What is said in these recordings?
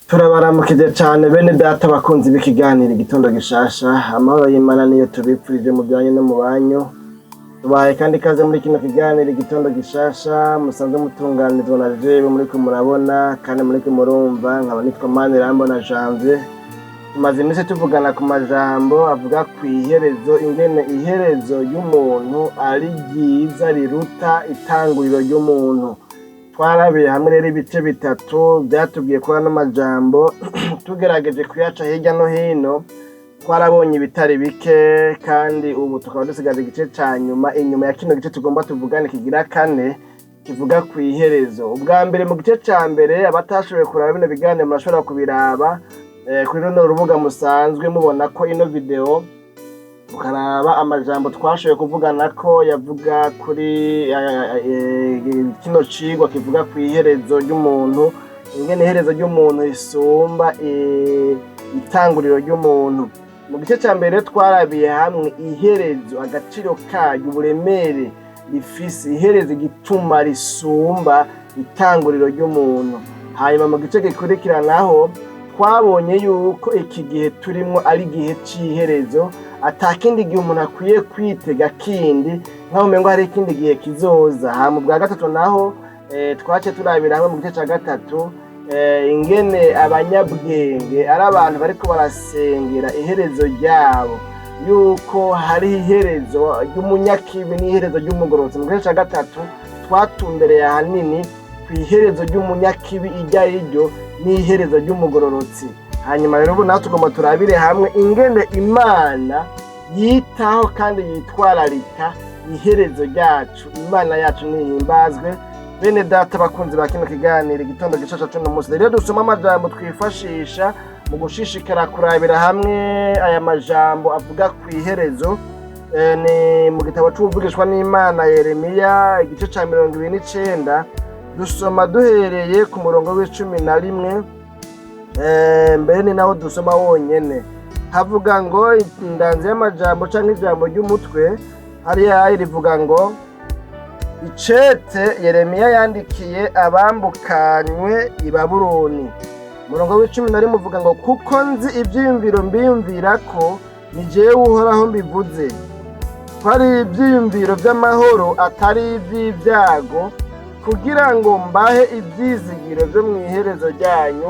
Turabaramukije cane bene data bakunzi b'ikiganiro Igitondo Gishasha. Amahoro y'Imana niyo tubipfurije mu byanyu no mu banyu. Tubahaye kandi ikaze muri kino kiganiro Igitondo Gishasha musanzwe mutunganirizwa na jewe muriko murabona kandi muriko murumva, nkaba nitwa Manirambona Janvier. Tumaze iminsi tuvugana ku majambo avuga kw'iherezo, ingene iherezo ry'umuntu ari ryiza riruta itanguriro ry'umuntu. Twarabiye hamwe rero ibice bitatu vyatubwiye kuri ano majambo. Tugerageje kuyaca hirya no hino, twarabonye ibitari bike, kandi ubu tukaba dusigaje igice ca nyuma. Inyuma ya kino gice tugomba tuvugane kigira kane, kivuga kw'iherezo. Ubwa mbere, mu gice ca mbere, abatashoboye kuraba bino biganiro murashobora kubiraba kuri runo rubuga musanzwe mubona ko ino video, mukaraba amajambo twashoboye kuvugana ko yavuga kuri kino cigwa kivuga kw'iherezo ry'umuntu, ingene iherezo ry'umuntu risumba itanguriro ry'umuntu. Mu gice ca mbere twarabiye hamwe iherezo, agaciro karyo, uburemere rifise, iherezo igituma risumba itanguriro ry'umuntu. Hanyuma mu gice gikurikiranaho twabonye yuko iki gihe turimwo ari igihe c'iherezo, ata kindi gihe umuntu akwiye kwitega kindi, nkaho umengo hari ikindi gihe kizoza. Hama ubwa gatatu naho twace turabira hamwe mu gice ca gatatu ingene abanyabwenge ari abantu bariko barasengera iherezo ryabo, yuko hariho iherezo ry'umunyakibi n'iherezo ry'umugororotsi. Mu gice ca gatatu twatumbereye ahanini kw'iherezo ry'umunyakibi iryo ari ryo n'iherezo ry'umugororotsi. Hanyuma rero ubu naho tugomba turabire hamwe ingene Imana yitaho kandi yitwararika iherezo ryacu. Imana yacu nihimbazwe. Bene data bakunzi ba kino kiganiro Igitondo Gishasha c'uno munsi, rero dusoma amajambo twifashisha mu gushishikara kurabira hamwe aya majambo avuga kw'iherezo. Ni mu gitabo c'uwuvugishwa n'Imana Yeremiya, igice ca 29, dusoma duhereye ku murongo w'11. Mbere ni naho dusoma wonyene. Havuga ngo, indanzi y'amajambo canke ijambo ry'umutwe hariya rivuga ngo: "Icete Yeremiya yandikiye abambukanywe i Babuloni." Umurongo w'11 uvuga ngo: "Kuko nzi ivyiyumviro mbiyumvira ko, ni jewe Uhoraho mbivuze, ko ari ivyiyumviro vy'amahoro atari ivy'ibyago, kugira ngo mbahe ivyizigiro vyo mw'iherezo ryanyu."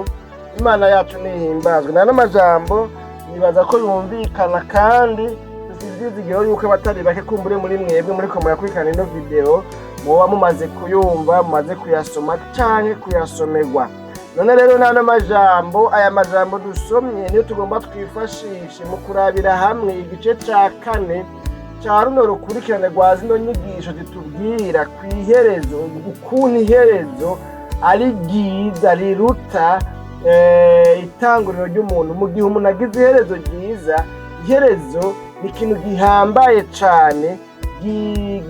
Imana yacu nihimbazwe. Nano majambo nibaza ko yumvikana, kandi dufite ivyizigiro yuko abatari bake kumbure muri mwebwe muriko murakurikirana ino video muba mumaze kuyumva, mumaze kuyasoma canke kuyasomerwa. None rero n'ano majambo, aya majambo dusomye niyo tugomba twifashishe mu kurabira hamwe igice ca kane ca runo rukurikirane rwa zino nyigisho zitubwira kw'iherezo, ukuntu iherezo ari ryiza riruta itanguriro ry'umuntu. Mu gihe umuntu agize iherezo ryiza, iherezo ni ikintu gihambaye cane,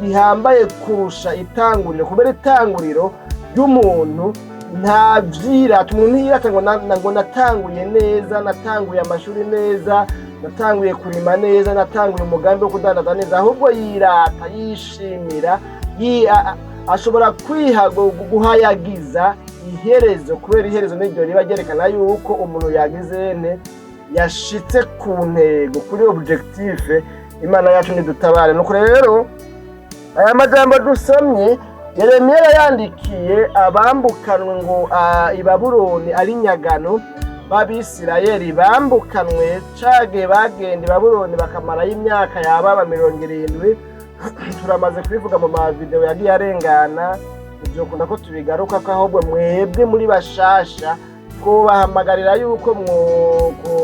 gihambaye kurusha itanguriro, kubera itanguriro ry'umuntu nta vyirata. Umuntu ntiyirata ngo ngo natanguye neza, natanguye amashuri neza, natanguye kurima neza, natanguye umugambi wo kudandaza neza. Ahubwo yirata, yishimira, ashobora kwiha guhayagiza iherezo, kubera iherezo niryo riba ryerekana yuko umuntu yagize nte, yashitse ku ntego, kuri objectif. Imana yacu nidutabare. Nuko rero aya majambo dusomye, Yeremiya yayandikiye abambukanwe ngo i Babuloni ari nyagano b'Abisirayeli bambukanwe cage bagenda i Babuloni bakamarayo imyaka yababa 70. Turamaze kubivuga mu mavideo yagiye arengana, ntivyokunda ko tubigaruka ko. Ahubwo mwebwe muri bashasha twobahamagarira yuko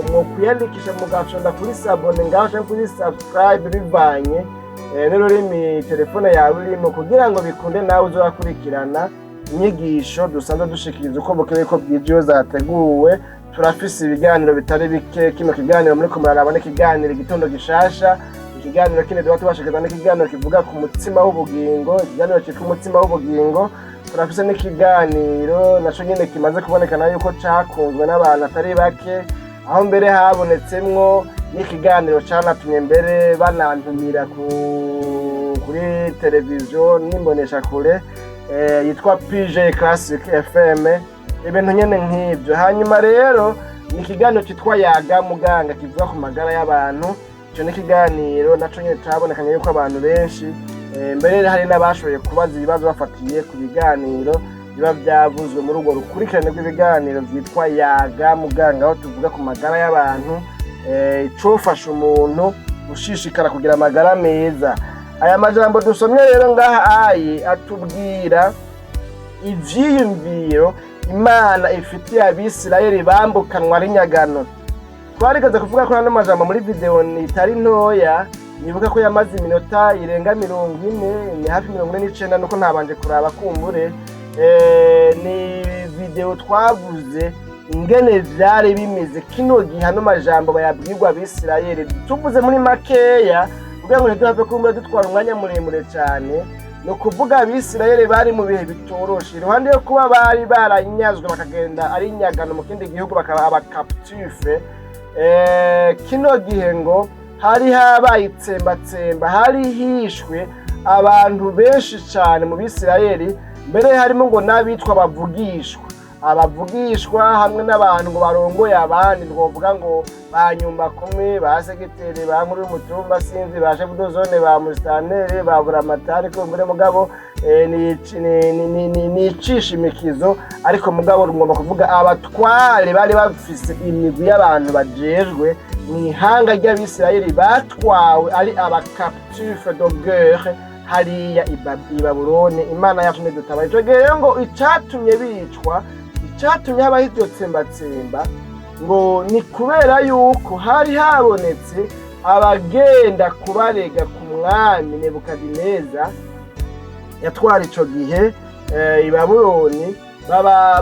mwokwiyandikisha mugafyonda kuri s'abonner ngaho canke kuri subscribe, bivanye n'ururimi telefone yawe irimo, kugira ngo bikunde nawe uzorakurikirana inyigisho dusanzwe dushikiriza uko bukeye ko bwije iyo zateguwe. Turafise ibiganiro bitari bike. Kino kiganiro muriko muraraba n'ikiganiro Igitondo Gishasha. Ikiganiro kindi tuba tubashikiriza n'ikiganiro kivuga ku mutsima w'ubugingo, ikiganiro citwa Umutsima w'Ubugingo. Turafise n'ikiganiro naco nyene kimaze kubonekana yuko cakunzwe n'abantu atari bake, aho mbere habonetsemwo n'ikiganiro canatumye mbere banantumira kuri televiziyo n'imboneshakure yitwa PJ Classic FM. Ibintu nyene nk'ibyo. Hanyuma rero ni ikiganiro cyitwa Yaga Muganga, kivuga ku magara y'abantu. Icyo ni ikiganiro naco nyene cabonekanye yuko abantu benshi, mbere hari n'abashoboye kubaza ibibazo bafatiye ku biganiro biba byavuzwe muri urwo rukurikirane rw'ibiganiro vyitwa Yaga Muganga, aho tuvuga ku magara y'abantu, icofasha umuntu gushishikara kugira amagara meza. Aya majambo dusomye rero ngaha ayi atubwira ivyiyumviro Imana ifitiye Abisirayeli bambukanwa ari nyagano. Twarigeze kuvuga ko ano majambo muri video itari ntoya, nibuka ko yamaze iminota irenga 40, ni hafi 49, nuko ntabanje kuraba kumbure. Ni video twavuze ingene vyari bimeze kino gihe ano majambo bayabwirwa Abisirayeli. Tuvuze muri makeya kugira ngo ntiduhave kumbura dutwara umwanya muremure cyane, ni ukuvuga Abisirayeli bari mu bihe bitoroshe. Iruhande yo kuba bari baranyazwe bakagenda ari inyagano mu kindi gihugu, bakaba aba captifs, kino gihe ngo hari habaye itsembatsemba, hari hishwe abantu benshi cyane mu Bisirayeli, mbere harimo ngo n'abitwa abavugishwa, abavugishwa hamwe n'abantu ngo barongoye abandi, twovuga ngo ba nyumba kumwe, ba segiteri, ba nkuru y'umutumba, sinzi, ba chef de zone, ba musitanteri, ba buramatari kumbure. Mugabo ni icishimikizo, ariko mugabo ngomba kuvuga abatware bari bafise imigwi y'abantu bajejwe mu ihanga ry'Abisirayeli batwawe ari aba captifs de guerre hariya i Babuloni. Imana yacu ntidutabara. Ico gihe rero ngo icatumye bicwa, icatumye habaho iryo tsembatsemba, ngo ni kubera yuko hari habonetse abagenda kubarega ku mwami Nebukadineza yatwara ico gihe i Babuloni.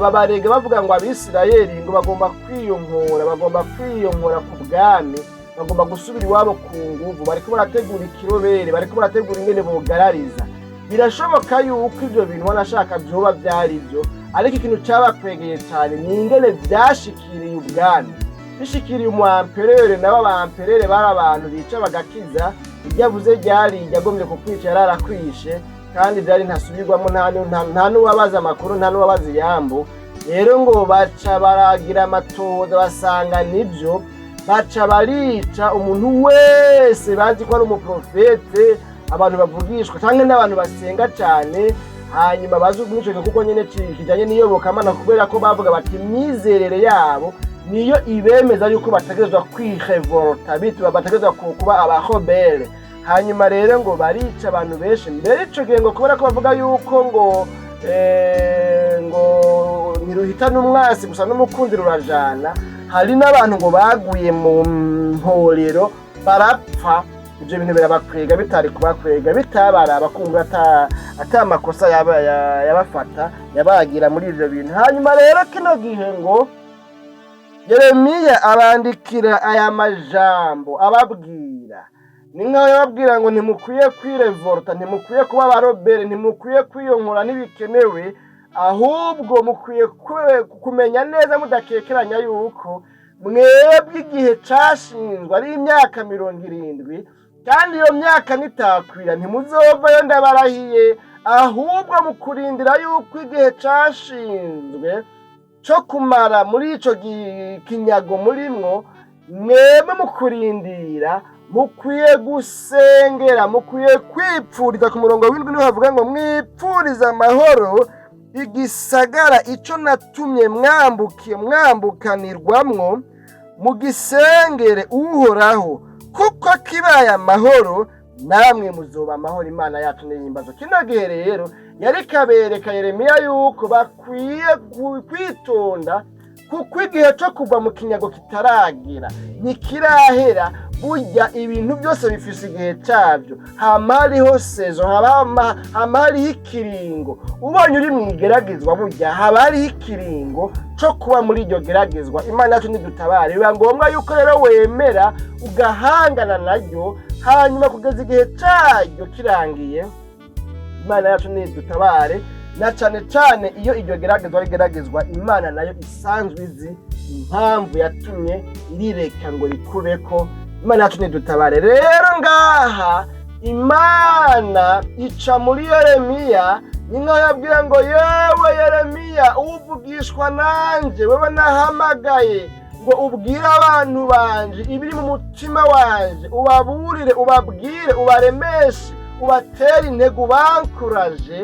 Babarega bavuga ngo Abisirayeli ngo bagomba kwiyongora, bagomba kwiyongora ku bwami, bagomba gusubira iwabo ku nguvu, bariko barategura ikirobere, bariko barategura ingene bogarariza. Birashoboka yuko ivyo bintu wanashaka vyoba vyari vyo, ariko ikintu cabakwegeye cane ni ingene vyashikiriye ubwami, bishikiriye umu empereur. Nabo aba empereur bari abantu bica bagakiza. Ibyo avuze ryari yagombye kukwica yararakwishe, kandi byari ntasubirwamo, nta n'uwabaza amakuru, nta n'uwabaza iyambu. Rero ngo baca baragira amatohoza, basanga nibyo, baca barica umuntu wese bazi ko ari umuprofete, abantu bavugishwa cyangwa n'abantu basenga cyane, hanyuma bazi muri ico gihe kuko nyene kijanye n'iyobokamana, kubera ko bavuga bati imyizerere yabo niyo ibemeza yuko bategerezwa kwirevolta, bituma bategerezwa kuba aba rebelles. Hanyuma rero ngo barica abantu benshi mbere ico gihe, ngo kubera ko bavuga yuko ngo ngo ntiruhitana umwasi gusa, n'umukunzi rurajana. Hari n'abantu ngo baguye mu mporero barapfa. Ibyo bintu birabakwega, bitari kubakwega, bitabaraba kumva ata makosa yabafata yabagira muri ivyo bintu. Hanyuma rero kino gihe ngo Yeremiya abandikira aya majambo ababwira, ni nkaho yababwira ngo ntimukwiye kwirevolta, ntimukwiye kuba aba rebelles, ntimukwiye kwiyonkora, ntibikenewe. Ahubwo mukwiye kumenya neza mudakekeranya yuko mwebwe igihe cashinzwe ari imyaka 70, kandi iyo myaka nitakwira ntimuzovayo, ndabarahiye. Ahubwo mu kurindira yuko igihe cashinzwe co kumara muri ico kinyago murimwo, mwebwe mu kurindira mukwiye gusengera, mukwiye kwipfuriza. Ku murongo w'indwi niho havuga ngo mwipfurize amahoro igisagara ico natumye mwambukiye mwambukanirwamwo, mugisengere Uhoraho, kuko kibaye amahoro namwe muzoba amahoro. Imana yacu n'ihimbazo. Kino gihe rero yari kabereka Yeremiya yuko bakwiye kwitonda, kuko igihe cyo kuva mu kinyago kitaragira, ntikirahera. Burya ibintu byose bifise igihe cyabyo, hama hariho saison, hama hariho ikiringo. Ubonye uri mu igeragezwa, burya haba hariho ikiringo cyo kuba muri iryo geragezwa. Imana yacu ntidutabare. Biba ngombwa yuko rero wemera ugahangana naryo, hanyuma kugeza igihe cyaryo kirangiye. Imana yacu ntidutabare, na cane cane iyo iryo geragezwa rigeragezwa Imana nayo isanzwe izi impamvu yatumye irireka ngo rikubeko. Imana yacu ntidutabare. Rero ngaha Imana ica muri Yeremiya. Ni nkaho yabwira ngo: "Yewe Yeremiya, uvugishwa nanje, wewe nahamagaye ngo ubwire abantu banje ibiri mu mutima wanje, ubaburire, ubabwire, ubaremeshe, ubatere intego, ubankuraje,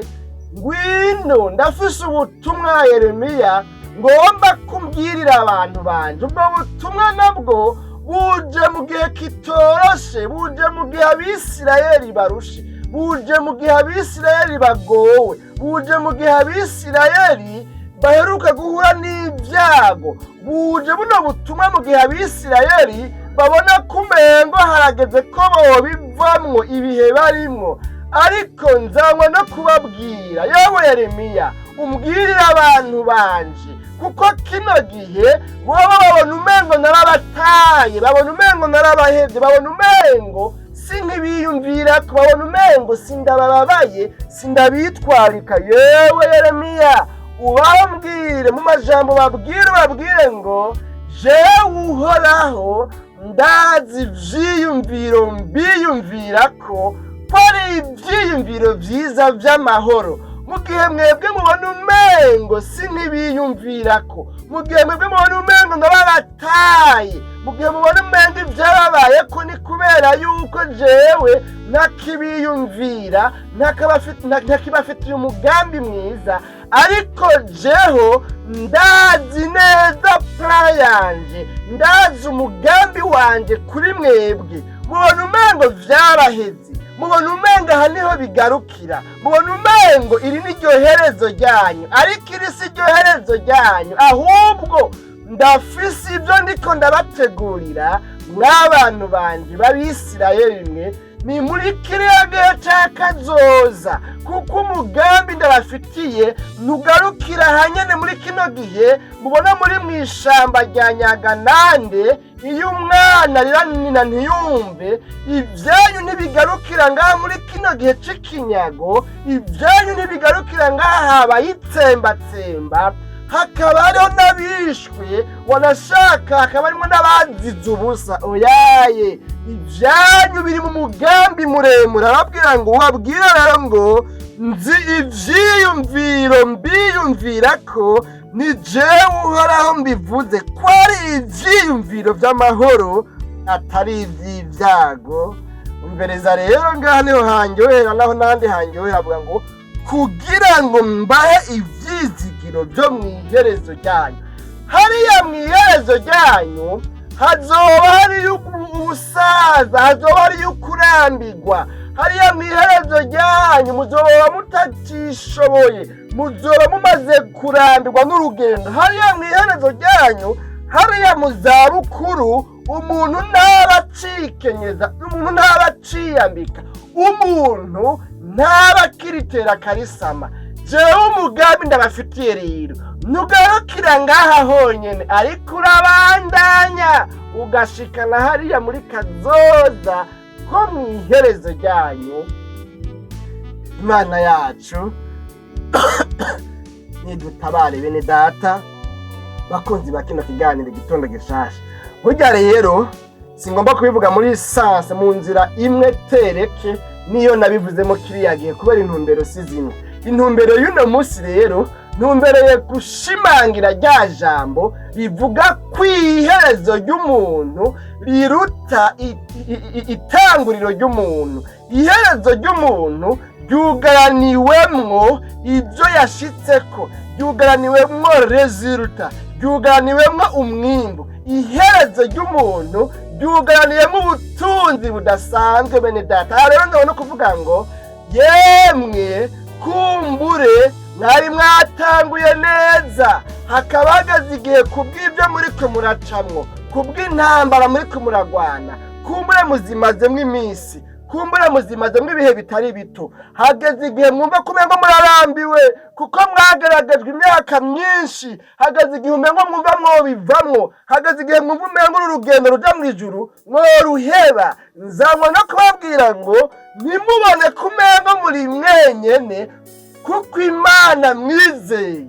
ngwino, ndafise ubutumwa Yeremiya ngomba kumbwirira abantu banje." Ubwo butumwa nabwo buje mu gihe kitoroshe, buje mu gihe Abisirayeli barushe, buje mu gihe Abisirayeli bagowe, buje mu gihe Abisirayeli baheruka guhura n'ibyago, buje buno butumwa mu gihe Abisirayeli babona ko umengo harageze ko bobivamwo ibihe barimwo. Ariko nzanywe no kubabwira: "Yewe Yeremiya, umbwirire abantu banje, kuko kino gihe boba babona umengo narabataye, babona umengo narabahevye, babona umengo sinkibiyumvirako, babona umengo sindabababaye, sindabitwarika. Yewe Yeremiya, ubambwire mu majambo, babwire, ubabwire ngo jewe Uhoraho ndazi ivyiyumviro mbiyumvirako, ko ari ivyiyumviro vyiza vy'amahoro. Mu gihe mwebwe mubona umengo sinkibiyumvirako, mu gihe mwebwe mubona umengo ndababataye, mu gihe mubona umengo ivyababayeko ni kubera yuko jewe ntakibiyumvira, ntakibafitiye umugambi mwiza, ariko jeho ndazi neza plan yanje, ndazi umugambi wanje kuri mwebwe. Mubona umengo vyaraheze, mubona umengo aha niho bigarukira, mubona umengo iri ni ryo herezo ryanyu, ariko iri si ryo herezo ryanyu, ahubwo ndafise ibyo ndiko ndabategurira mw'abantu banje b'Abisirayeli mwe, ni muri kiriya gihe ca kazoza, kuko umugambi ndabafitiye ntugarukira hanyene muri kino gihe mubona muri mw'ishamba rya Nyaganande. Iyo umwana arira nyina ntiyumve, ibyanyu ntibigarukira ngaha muri kino gihe c'ikinyago, ibyanyu ntibigarukira ngaha habaye itsembatsemba, hakaba hariho n'abishwe, wanashaka hakaba harimo n'abazize ubusa. Oyaye, ibyanyu biri mu mugambi muremure." Arababwira ngo: "Ubabwire rero ngo nzi ivyiyumviro mbiyumvira ko, ni jewe Uhoraho mbivuze, ko ari ivyiyumviro vy'amahoro, atari ivy'ibyago." Umvereza rero, ngaha niho hanyohera, naho n'ahandi hanyohera, avuga ngo kugira ngo mbahe ivyizigiro vyo mw'iherezo ryanyu. Hariya mw'iherezo ryanyu hazoba hariyo ubusaza, hazoba hariyo ukurambirwa. Hariya mw'iherezo ryanyu muzoba mutacishoboye, muzoba mumaze kurambirwa n'urugendo. Hariya mw'iherezo ryanyu, hariya mu zabukuru, umuntu ntaba acikenyeza, umuntu ntaba aciyambika, umuntu ntaba akiritera akarisama. Jewe umugambi ndabafitiye rero ntugarukira ngaha honyene, ariko urabandanya ugashikana hariya muri kazoza ko mw'iherezo ryanyu." Imana yacu nidutabare. Bene data bakunzi ba kino kiganiro Igitondo Gishasha, burya rero singomba kubivuga muri sens mu nzira imwe tereke niyo nabivuzemo kiriya gihe, kubera intumbero si zimwe. Intumbero y'uno munsi rero ntumbereye gushimangira rya jambo rivuga ko iherezo ry'umuntu riruta itanguriro ry'umuntu. Iherezo ry'umuntu ryugaraniwemwo ibyo yashitseko, ryugaraniwemwo résultat, ryugaraniwemwo umwimbu. Iherezo ry'umuntu ryugaraniyemo ubutunzi budasanzwe, bene data. Aha rero ndabona kuvuga ngo yemwe, kumbure mwari mwatanguye neza, hakaba hagaze igihe kubw'ibyo muriko muracamwo, kubw'intambara muriko muragwana, kumbure muzimazemwo iminsi, kumbure muzimazemwo ibihe bitari bito, hageze igihe mwumva ko umengo murarambiwe kuko mwageragejwe imyaka myinshi. Hageze igihe umengo mwumva mwobivamwo, hageze igihe mwumva umengo uru rugendo ruja mw'ijuru mworuheba. Nzanywa no kubabwira ngo ntimubone ko umengo muri mwenyene, kuko Imana mwizeye,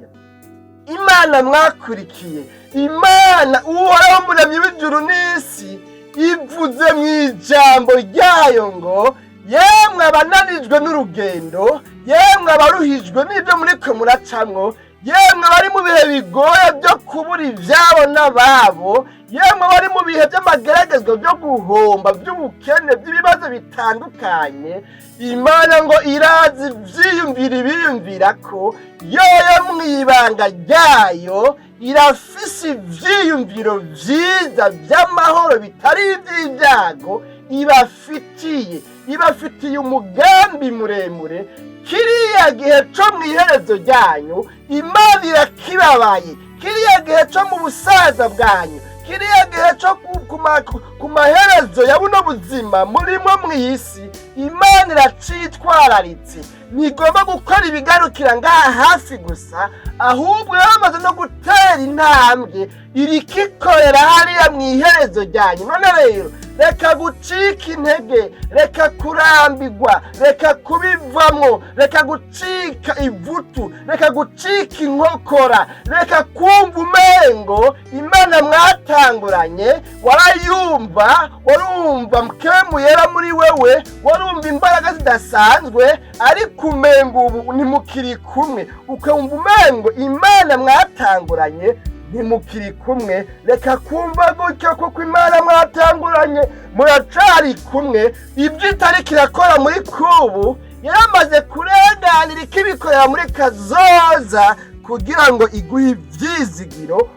Imana mwakurikiye, Imana Uhoraho Muremyi w'ijuru n'isi, ivuze mu ijambo ryayo ngo Yemwe abananijwe n'urugendo, yemwe abaruhijwe n'ibyo muriko muracamwo, yemwe abari mu bihe bigoye byo kubura ivyabo n'ababo, yemwe abari mu bihe by'amageragezwa, byo guhomba, by'ubukene, by'ibibazo bitandukanye, Imana ngo irazi ivyiyumvira ibiyumvira ko yoyo mw'ibanga ryayo irafise ivyiyumviro vyiza vy'amahoro, bitari ivy'ibyago, ibafitiye umugambi muremure. Kiriya gihe co mw'iherezo ryanyu Imana irakibabaye. Kiriya gihe co mu busaza bwanyu, kiriya gihe co ku maherezo ya buno buzima murimo mw'isi, Imana iracitwararitse. Ntigomba gukora ibigarukira ngaha hafi gusa, ahubwo yaramaze no gutera intambwe, irikikorera hariya mw'iherezo ryanyu. None rero reka gucika intege, reka kurambirwa, reka kubivamwo, reka gucika ivutu, reka gucika inkokora, reka kumva umengo Imana mwatanguranye warayumva, warumva mpwemu yera muri wewe, warumva imbaraga zidasanzwe, ariko umengo ubu ntimukiri kumwe, ukumva umengo Imana mwatanguranye ntimukiri kumwe. Reka kumva gutyo, kuko Imana mwatanguranye muracari kumwe. Ibyo itariko irakora muri kubu, yaramaze kurenganira ikibikorera muri kazoza, kugira ngo iguhe ivyizigiro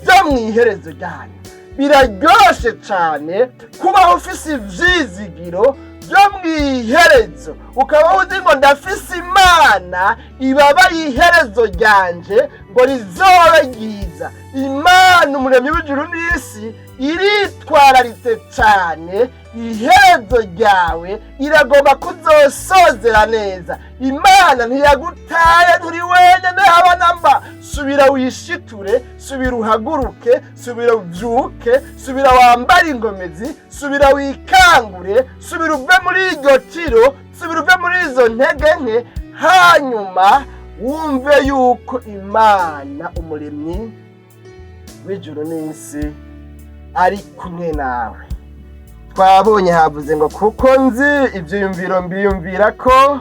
byo mw'iherezo ryanyu. Biraryoshe cane kubaho ufise ivyizigiro byo mw'iherezo, ukaba uzi ngo ndafise Imana ibabaye iherezo ryanje ngo rizobe ryiza. Imana umuremyi w'ijuru n'isi iritwararitse cane iherezo ryawe, iragomba kuzosozera neza. Imana ntiyagutaye, nturi wenyene haba namba. Subira wishiture, subira uhaguruke, subira uvyuke, subira wambare ingomezi, subira wikangure, subira uve muri iryo tiro, subira uve muri izo ntege nke, hanyuma wumve yuko Imana umuremyi w'ijuru n'isi ari kumwe nawe. Twabonye havuze ngo kuko nzi ivyiyumviro mbiyumvira ko,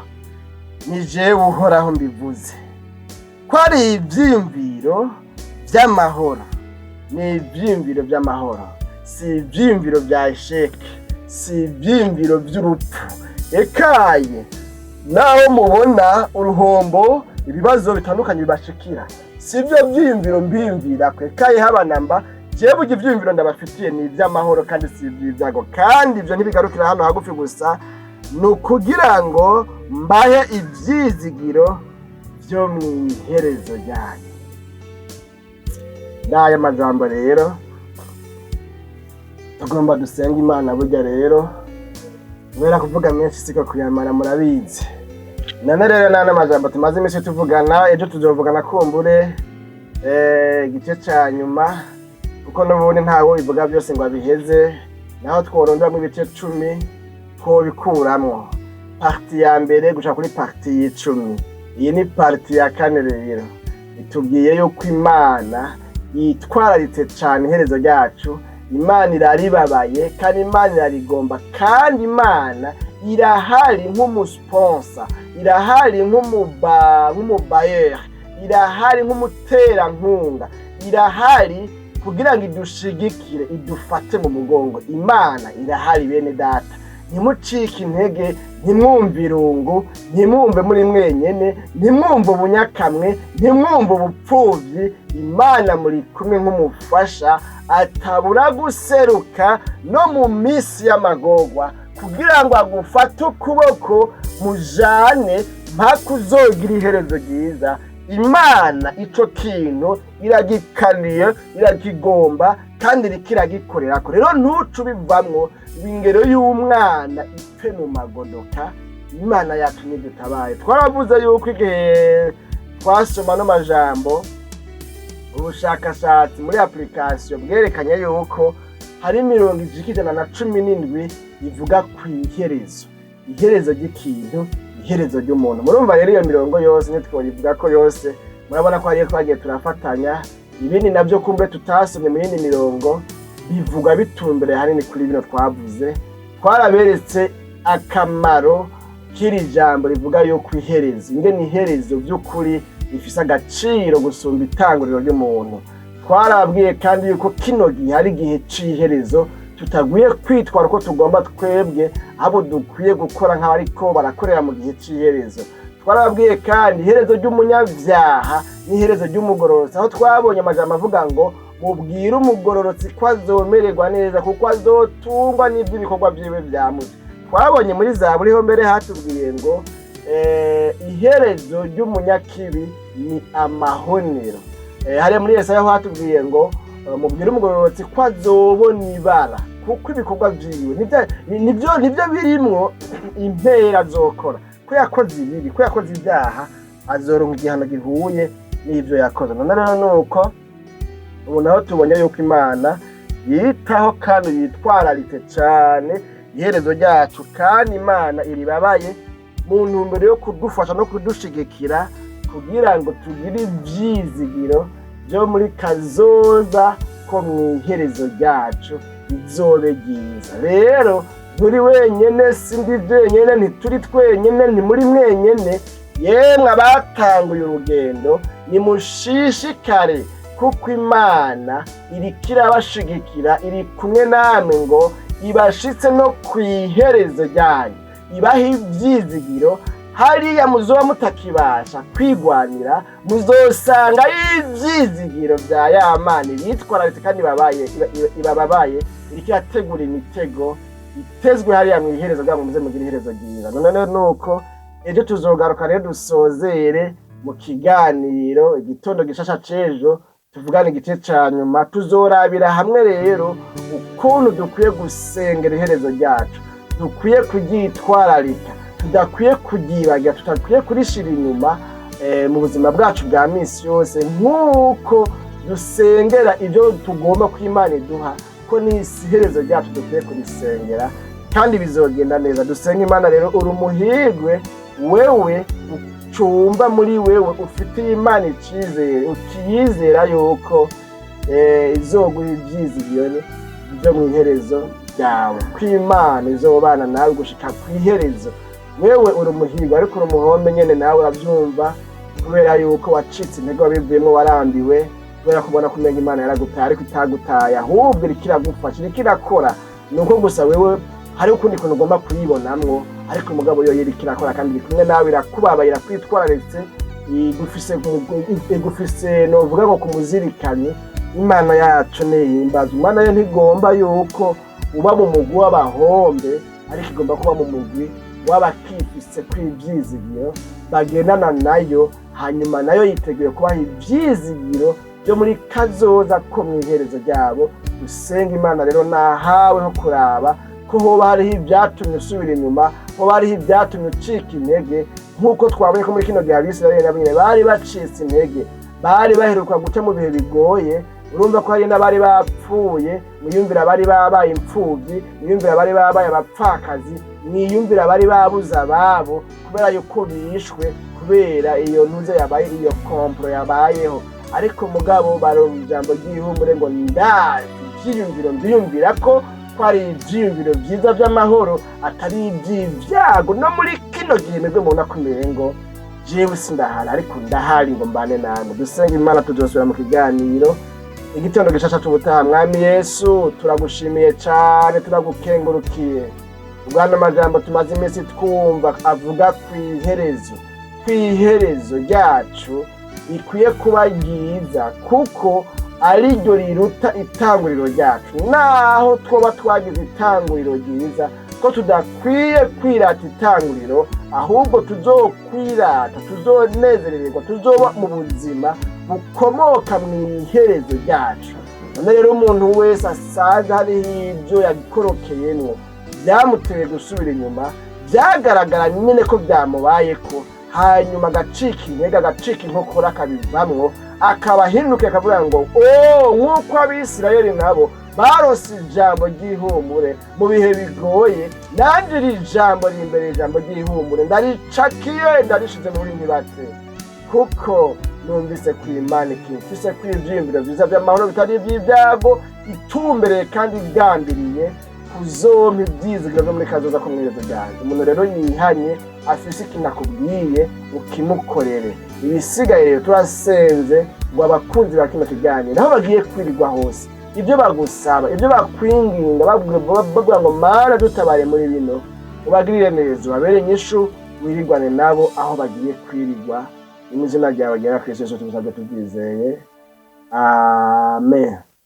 ni jewe Uhoraho mbivuze, ko ari ivyiyumviro vy'amahoro. Ni ivyiyumviro vy'amahoro, si ivyiyumviro vya échec, si ivyiyumviro vy'urupfu. Ekaye naho mubona uruhombo, ibibazo bitandukanye bibashikira, si byo vyiyumviro mbiyumvira ko. Ekaye haba namba. Jewe burya ivyiyumviro ndabafitiye ni ivy'amahoro kandi si ivy'ibyago. Kandi ivyo ntibigarukira hano hagufi gusa, ni ukugira ngo mbahe ivyizigiro vyo mw'iherezo ryanyu. N'aya majambo rero tugomba dusenga Imana. Burya rero kubera kuvuga menshi siko kuyamara, murabizi. None rero n'aya majambo tumaze iminsi tuvugana, ejo tuzovugana kumbure igice ca nyuma, kuko n'ubundi ntawe bivuga byose ngo abiheze. Naho tworondamwo ibice 10, twobikuramwo partie ya mbere gushika kuri partie y'icumi. Iyi ni partie ya kane. Rero itubwiye yuko Imana yitwararitse cane iherezo ryacu. Imana iraribabaye kandi Imana irarigomba, kandi Imana irahari nk'umusponsor, irahari nk'umubailleur, irahari nk'umuterankunga, irahari kugira ngo idushigikire, idufate mu mugongo. Imana irahari, bene data. Ntimucike intege, ntimwumve irungu, ntimwumve muri mwenyene, ntimwumve ubunyakamwe, ntimwumve ubupfuvyi. Imana muri kumwe nk'umufasha atabura guseruka no mu minsi y'amagorwa, kugira ngo agufate ukuboko mujane mpaka uzogira iherezo ryiza. Imana ico kintu iragikaniye, irakigomba kandi iriko iragikorerako. Rero ntuce ubivamwo ingero y'umwana ipfe mu magodoka. Imana yacu ntidutabaye. Twaravuze yuko igihe twasoma no majambo, ubushakashatsi muri application bwerekanye yuko hari imirongo ishika 117 ivuga ku iherezo, iherezo ry'ikintu, iherezo ry'umuntu. Murumva rero iyo mirongo yose ntitwoyivuga ko yose, murabona ko hariyo twagiye turafatanya. Ibindi navyo kumbe tutasomye mu yindi mirongo bivuga bitumbereye hanini kuri bino twavuze. Twaraberetse. akamaro k'iri jambo rivuga yuko iherezo, ingene iherezo by'ukuri rifise agaciro gusumba itanguriro ry'umuntu. Twarabwiye kandi yuko kino gihe ari igihe c'iherezo, tutagwiye kwitwara uko tugomba twebwe, ahubwo dukwiye gukora nk'abariko barakorera mu gihe c'iherezo. Twarababwiye kandi iherezo ry'umunyabyaha n'iherezo ry'umugororotsi, aho twabonye amajambo avuga ngo mubwire umugororotsi ko azomererwa neza kuko azotungwa n'iby'ibikorwa byiwe bya muto. Twabonye muri Zaburi ho mbere hatubwiye ngo iherezo ry'umunyakibi ni amahonero. Hariya muri Yesaya ho hatubwiye ngo mubwire umugororotsi ko azobona ibara kuko ibikorwa vyiwe nivyo birimwo impera azokora, ko yakoze ibibi, ko yakoze ibyaha, azoronka igihano gihuye n'ivyo yakoze. None rero nuko ubu naho tubonye yuko Imana yitaho kandi yitwararitse cane iherezo ryacu, kandi Imana iribabaye mu ntumbero yo kudufasha no kudushigikira kugira ngo tugire ivyizigiro byo muri kazoza ko mu iherezo ryacu rizobe ryiza. Rero nturi wenyene, sindi jenyene, ntituri twenyene, ntimuri mwenyene. Yemwe abatanguye urugendo, nimushishikare kuko Imana iriko irabashigikira, iri kumwe namwe ngo ibashitse no ku iherezo ryanyu, ibahe ivyizigiro. Hariya muzoba mutakibasha kwigwanira, muzosanga ivyizigiro vya ya Mana bitwararitse kandi ibababaye, iriko irategura imitego itezwe hariya mu iherezo ryabo, muze mugire iherezo ryiza. None nuko ejo tuzogaruka rero dusozere mu kiganiro igitondo gishasha c'ejo, tuvugane igice ca nyuma. Tuzorabira hamwe rero ukuntu dukwiye gusengera iherezo ryacu, dukwiye kuryitwararika, tudakwiye kuryibagira, tudakwiye kurishira inyuma mu buzima bwacu bwa misi yose, nk'uko dusengera ibyo tugomba ko Imana iduha, ko n'iherezo ryacu dukwiye kurisengera kandi bizogenda neza. Dusenga Imana. Rero uri umuhirwe wewe ucumba muri wewe ufitiye Imana icyizere, ukiyizera yuko izoguha ibyizigiro byo mu iherezo ryawe, ko Imana izobana nawe gushika ku iherezo. Wewe uri umuhirwe, ariko uri umuhombe nyene nawe urabyumva, kubera yuko wacitse intege, wabivuyemo, warambiwe kubera kubona ko umenga Imana yaragutaye, ariko itagutaye, ahubwo iriko iragufasha, iriko irakora. Ni uko gusa wewe hariho ukundi kuntu ugomba kuyibonamwo, ariko umugabo yo iriko irakora kandi iri kumwe nawe, irakubabaye, irakwitwararitse, igufise novuga ngo kumuzirikanye. Imana yacu nihimbaza. Imana yo ntigomba yuko uba mu mugwi w'abahombe, ariko igomba kuba mu mugwi w'abakifise kw'ivyizigiro bagendana nayo, hanyuma nayo yiteguye kubaha ivyizigiro byo muri kazoza ko mu iherezo ryabo. Dusenga Imana. Rero nahawe ho kuraba ko hoba hariho ibyatumye usubira inyuma, hoba hariho ibyatumye ucika intege, nk'uko twabonye ko muri kino gihe Abisirayeli nabo nyene bari bacitse intege, bari baheruka guca mu bihe bigoye. Urumva ko hari n'abari bapfuye, mwiyumvira abari babaye imfuvyi, mwiyumvira abari babaye abapfakazi, mwiyumvira abari babuze ababo kubera yuko bishwe kubera iyo ntuze yabaye, iyo complot yabayeho. Ariko mugabo baronka ijambo ry'ihumure ngo ndazi ivyiyumviro mbiyumvira ko ari ivyiyumviro vyiza vy'amahoro, atari ivy'ivyago. No muri kino gihe mwebwe mubona ko umengo jewe sindahari, ariko ndahari ngo mbane namwe. Dusenga Imana. Tuzosubira mu kiganiro igitondo gishasha c'ubutaha. Mwami Yesu, turagushimiye cane, turagukengurukiye ubwana amajambo tumaze iminsi twumva avuga kw'iherezo, kw'iherezo ryacu rikwiye kuba ryiza kuko ariryo riruta itanguriro ryacu, naho twoba twagize itanguriro ryiza, ko tudakwiye kwirata itanguriro, ahubwo tuzokwirata, tuzonezererwa, tuzoba mu buzima bukomoka mu iherezo ryacu. None rero umuntu wese asanze hariho ibyo yakorokeyemwo byamuteye gusubira inyuma, byagaragara nyine ko byamubayeko, hanyuma agacika intege, agacika inkokora, akabivamwo, akaba ahinduke akavuga ngo o nk'uko Abisirayeli nabo barose ijambo ry'ihumure mu bihe bigoye, nanjye iri jambo riri imbere, ijambo ry'ihumure ndaricakiye, ndarishize muri ntibate, kuko numvise ku Imana ikimfise ko ivyiyumviro vyiza vy'amahoro bitari ivy'ibyago, itumbereye kandi igambiriye. Kuzompa ibyizigiro byo muri kazoza ko mw'iherezo ryanjye. Umuntu rero yihanye afise ikintu akubwiye, ukimukorere. Ibisigaye rero, turasenze ngo abakunzi ba kino kiganiro, aho bagiye kwirirwa hose, ibyo bagusaba, ibyo bakwinginga, bavuga ngo: "Mana, dutabare muri bino," ubagirire neza, ubabere inyishu, wirirwane nabo aho bagiye kwirirwa. Ni mu izina ryawe ryera, Kristo Yesu, tubisabye tubyizeye, amen.